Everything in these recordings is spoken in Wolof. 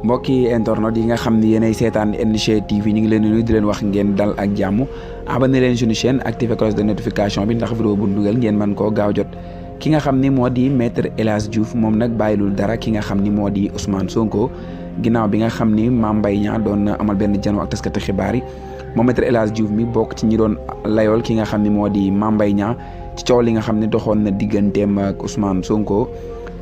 mbokki internet yi nga xam ni yéenay seetaan NG TV ñu ngi leen di nuyu di leen wax ngeen dal ak jàmm abonné leen suñu chaîne activé cloche de notification bi ndax vidéo bu dugal ngeen mën koo gaaw jot ki nga xam ni moo di maître El Hadji Diouf moom nag bàyyilul dara ki nga xam ni moo di Ousmane Sonko ginnaaw bi nga xam ni Mame Mbaye Niang doon amal benn janoo ak taskati xibaar yi moom maître El Hadji Diouf mi bokk ci ñi doon layool ki nga xam ni moo di Mame Mbaye Niang ci coow li nga xam ne doxoon na digganteem ak Ousmane Sonko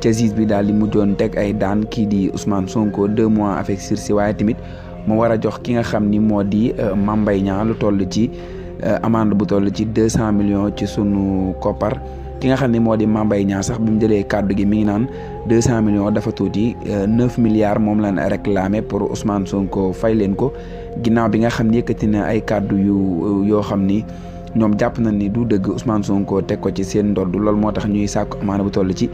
ca juge bi daal di mujjoon teg ay daan kii di Ousmane Sonko 2 mois avec sursis waaye tamit mu war a jox ki nga xam ni moo di Mame Mbaye Niang lu toll ci amende bu toll ci 200 millions ci sunu koppar ki nga xam ni moo di Mame Mbaye Niang sax bi mu jëlee kàddu gi mi ngi naan 200 millions dafa tuuti 9 milliards moom lañ réclamé pour Ousmane Sonko fay leen ko ginnaaw bi nga xam ni yëkkati na ay kàddu yoo xam ni ñoom jàpp nañ ni du dëgg Ousmane Sonko teg ko ci seen ndodd loolu moo tax ñuy sàkku amaana bu toll ci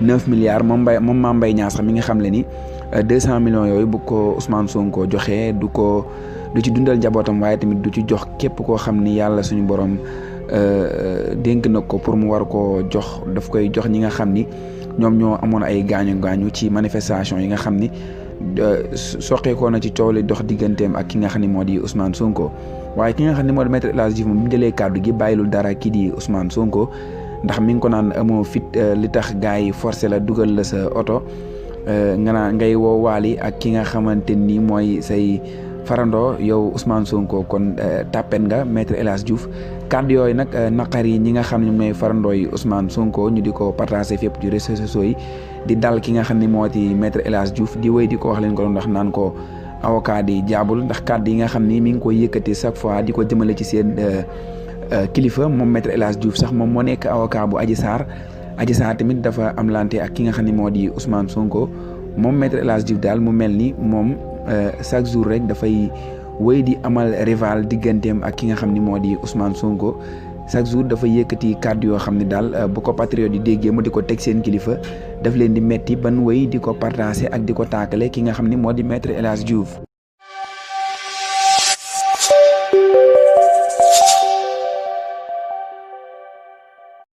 9 milliards moom Mame Mbaye Niang sax mi nga xam le ni 200 millions yooyu bu ko Ousmane Sonko joxee du ci dundal njabootam waaye tamit du ci jox képp koo xam ni yàlla suñu borom dénk na ko pour mu war koo jox daf koy jox ñi nga xam ni ñoom ñoo amoon ay gaañu ci manifestation yi nga xam ni soqeekoo na ci coow li dox digganteem ak ki nga xam ni moo di Ousmane Sonko waaye ki nga xam ne moo di maître El Hadji Diouf moom bi mu jëlee kàddu gi bàyyilul dara kii di Ousmane Sonko ndax mi ngi ko naan amoo fit li tax gars yi forcé la dugal la sa oto nga naan ngay woo waali ak ki nga xamante ni mooy say farandoo yow Ousmane Sonko kon tàppen nga maître El Hadji Diouf kàddu yooyu nag naqar yi ñi nga xam ne ñooy farandoo yi Ousmane Sonko ñu di ko partagé fépp ci réseaux sociaux yi di dal ki nga xam ne moo di maître El Hadji Diouf di wéy di ko wax leen ko doon ndax naan ko avocat di jaabul ndax kàddu yi nga xam ni mi ngi koy yëkkati chaque fois di ko jëmale ci seen kilifa moom maître El Hadji Diouf sax moom moo nekk avocat bu Adji Sarr tamit dafa am lante ak ki nga xam ne moo di Ousmane Sonko moom maître El Hadji Diouf daal mu mel ni moom chaque jour rek dafay wéy di amal rival digganteem ak ki nga xam ni moo di Ousmane Sonko chaque jour dafa yëkkati kàddu yoo xam ne daal bu ko patriote yi déggee mu di ko teg seen kilifa daf leen di metti ban wéy di ko partagé ak di ko taakale ki nga xam ni moo di maître El Hadji Diouf